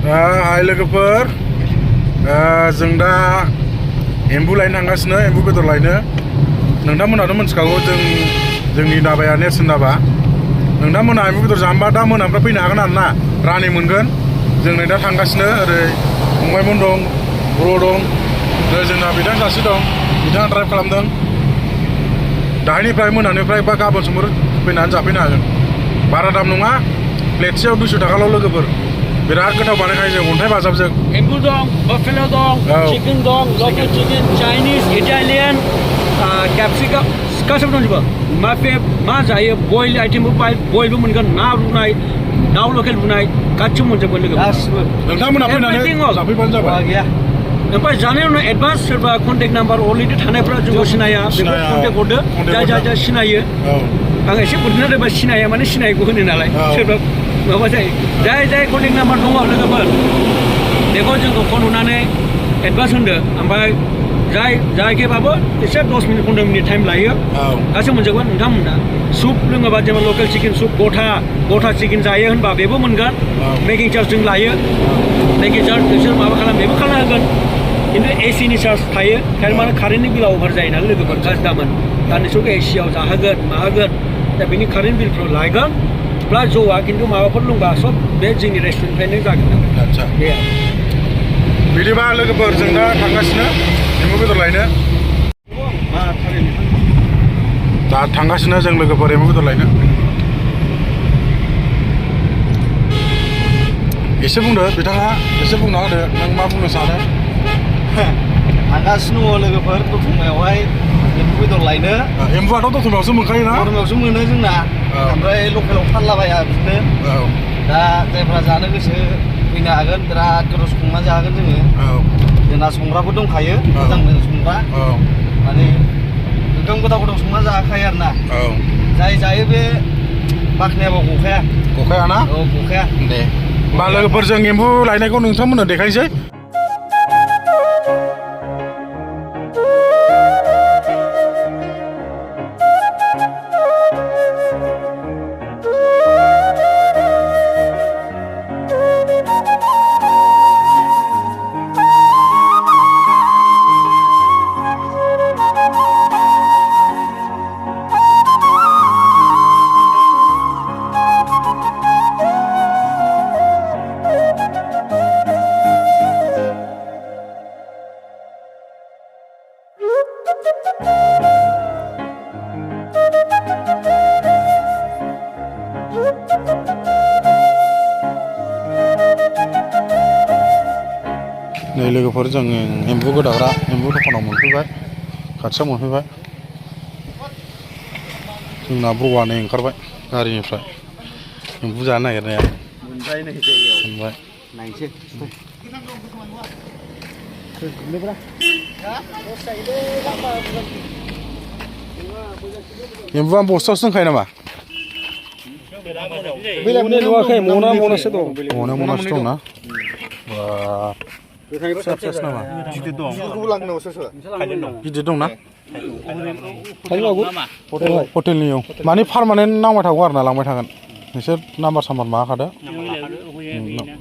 हाय लोगोफोर जों दा एम्बु लायनो थांगासिनो एम्बु बेदर लायनो नोंथांमोनाथ' मिथिखागौ जोंनि दाबाया नेरसोन दाबा नोंथांमोना एम्बु बेदर जानोबा दा मोनानिफ्राय फैनो हागोन आरोना रानि मोनगोन जों नै दा थांगासिनो ओरै फंबायमोन दं ब्र' दं जोंना बिथां सासे दं बिथाङा ड्राइभ खालामदों दाहायनिफ्राय मोनानिफ्राय बा गाबोन समफोर फैनानै जाफैनो हागोन बारा दाम नङा प्लेटसेयाव 200 थाखाल' लोगोफोर बिराद गोथाव बानायखायो जों अन्थाइ बाजाबजों एम्बु दं बाफेलो दं चिकेन दं लकेल चिकेन चाइनिज इटालियान कैप्सिकम गासिबो दंजोबो मा जायो बयल आइटेमबो बयलबो मोनगोन ना रुनाय दाउ लकेल रुनाय गासिबो मोनजोबगोन लोगो गासिबो नोंथांमोना फैनानै जाफैबानो जाबाय ओमफ्राय जानाय उनाव एडभान्स सोरबा कन्टेक्ट नाम्बार अलरेडि थानायफ्रा जोंखौ सिनाया बेखौ कन्टेक्ट हरदो जाय सिनायो आं एसे बुंना होबा सिनाया माने सिनायखौ होनो नालाय सोरबा माबा जायो जाय कन्टेक्ट नाम्बार दङ लोगोफोर बेखौ जोंखौ फन हरनानै एडभान्स होनदो ओमफ्राय जायखिबाबो एसे 10 मिनिट 15 मिनिट टाइम लायो गासैबो मोनजोबगोन नोंथांमोना सुप लोङोबा जेनेबा लकेल चिकेन सुप गथा चिकेन जायो होनबा बेबो मोनगोन मेकिं चार्ज जों लायो मेकिं चार्ज नोंसोर माबा खालाम बेबो खालामना होगोन खिन्थु एसिनि चार्ज थायो थारमाने कारेन्टनि बिला अभार जायो नालाय लोगोफोर गाज्रि दामोन दा नोंसोरखौ एसियाव जाहोगोन माहोगोन दा बेनि कारेन्ट बिलफ्राव लागोन प्लास जौआ खिन्थु माबाफोर लोंबा सब बे जोंनि रेस्टुरेन्टनिफ्रायनो जागोन आदसा दे बिदिबा लोगोफोर जों दा थांगासिनो एम्बु बेदर लायनो दा थांगासिनो जों लोगोफोर एम्बु बेदर लायनो एसे बुंदो बिथाङा एसे बुंना होदो नों मा बुंनो सानो थांगासिनो दङ लोगोफोर दतमायावहाय एम्बु बेदर लायनो एम्बुआथ' दतमायावसो मोनखायोना दतमायावसो मोनो जोंना ओमफ्राय लकेलाव फानलाबाया बिदिनो दा जायफ्रा जानो गोसो फैनो हागोन बिराद गोथाव संना जागोन जोङो जोंना संग्राबो दंखायो मोजां मोजां संग्रा माने एकदम गोथाव संना जाखायो आरोना जाय जायो बे बाखनायाबो गखाया ना औ गखाया दे होमबा लोगोफोर जों एम्बु लायनायखौ नोंथांमोननो देखायनोसै नै लोगोफोर जों एम्बु गोदाग्रा एम्बु दखानाव मोनफैबाय खाथियाव मोनफैबाय जोंना ब्र'आ नै ओंखारबाय गारिनिफ्राय एम्बु जानो नागिरनाया मोनबाय एम्बुआ बस्थायावसो दोनखायो नामा मनासो दं ना गिदिर दंना हटेलनि माने पारमानेन्ट नांबाय थागौ आरो ना लांबाय थागोन नोंसोर नाम्बार साम्बार माबाखादो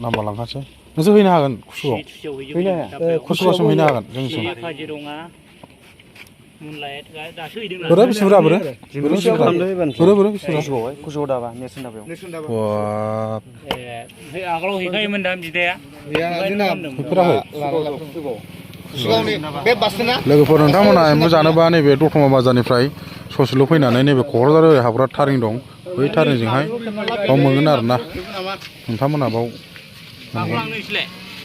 नाम्बार लांखासै नोंसोर हैनो हागोन खुसुआव हैनो हागोन जोंनिसिम बोरो बेसेबुरा आगोलाव हैखायोमोन दा बिदाया लोगोफोर नोंथांमोना एम्बु जानोबा नैबे दतमा बाजारनिफ्राय ससेल' फैनानै नैबे क'क्राझार हाबग्रा थारिं दं बै थारिंजोंहाय बाव मोनगोन आरोना नोंथांमोना बाव